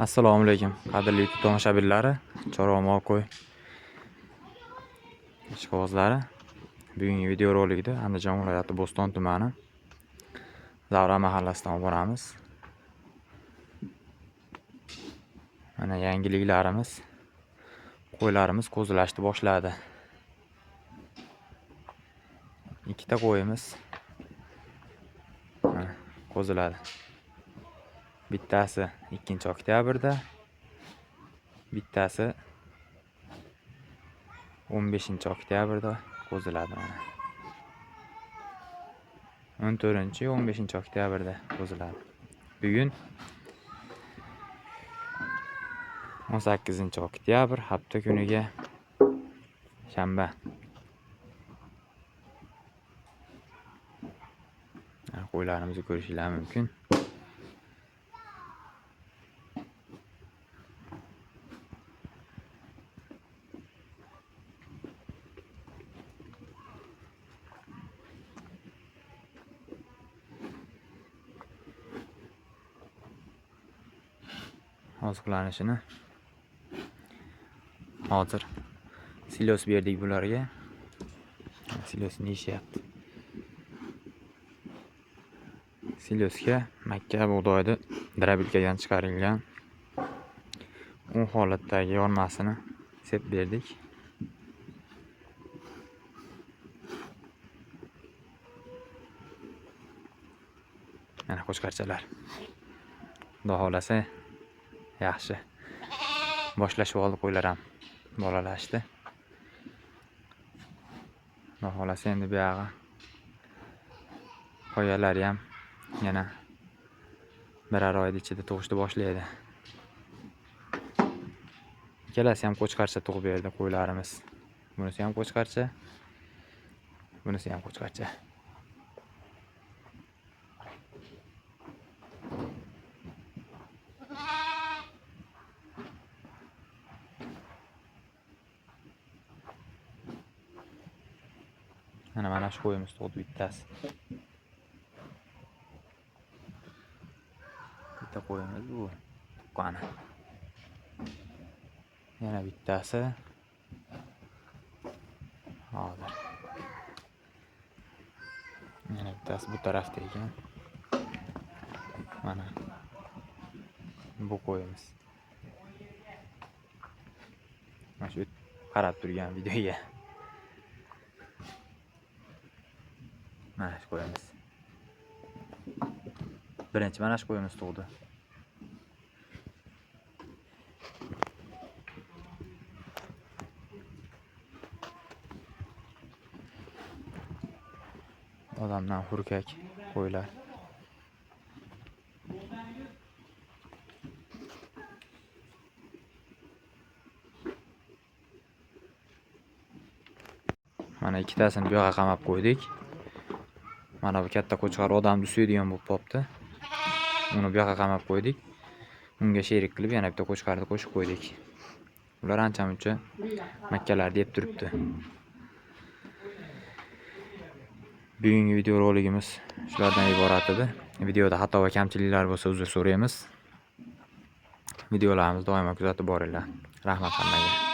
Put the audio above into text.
Assalomu alaykum, qadrli YouTube tomoshabinlari, chorva mol qo'y ishqibozlari. Bugungi videorolikda Andijon viloyati Bo'ston tumani Zavra mahallasidan olib boramiz. Mana yangiliklarimiz, qo'ylarimiz qo'zilashni boshladi. Ikkita qo'yimiz mana qo'ziladi. Bittasi 2-oktyabrda, bittasi 15-oktyabrda qo'ziladi mana. 14-15-oktyabrda qo'ziladi. Bugun 18-oktyabr, hafta kuniga shanba. Qo'ylarimizni ko'rishinglar mumkin. Oziqlanishini hozir silos berdik bularga. Silosni yeyishyapti. Silosga makka bug'doyni drabilkadan chiqarilgan un holatdagi yormasini sepib berdik. Mana qo'chqorchalar. Xudo xohlasa yaxshi boshlashib oldi qo'ylar ham bolalashdi. Xudo xohlasa endi buyog'i qo'yalari ham yana biror oyni ichida tug'ishni boshlaydi. Ikkalasi ham qo'chqorcha tug'ib berdi qo'ylarimiz. Bunisi ham qo'chqorcha, bunisi ham qo'chqorcha. Mana shu qo'yimiz tug'di bittasi. Bitta qo'yimiz bu tuqqani. Yana bittasi hozir. Yana bittasi bu tarafda ekan. Mana bu qo'yimiz. Mana shu qarab turgan videoga. Mana shu qo'yimiz. Birinchi mana shu qo'yimiz tug'di. Odamdan hurkak qo'ylar. Mana ikkitasini bu yoqqa qamab qo'ydik. Mana bu katta qo'chqor odamni suyadigan bo'lib qolibdi. Uni bu yoqqa qamab qo'ydik. Unga sherik qilib yana bitta qo'chqorni qo'shib qo'ydik. Ular ancha-muncha makkalarni yeb turibdi. Bugungi videorolikimiz shulardan iborat edi. Videoda xato va kamchiliklar bo'lsa uzr so'raymiz. Videolarimizni doimo kuzatib boringlar. Rahmat hammaga.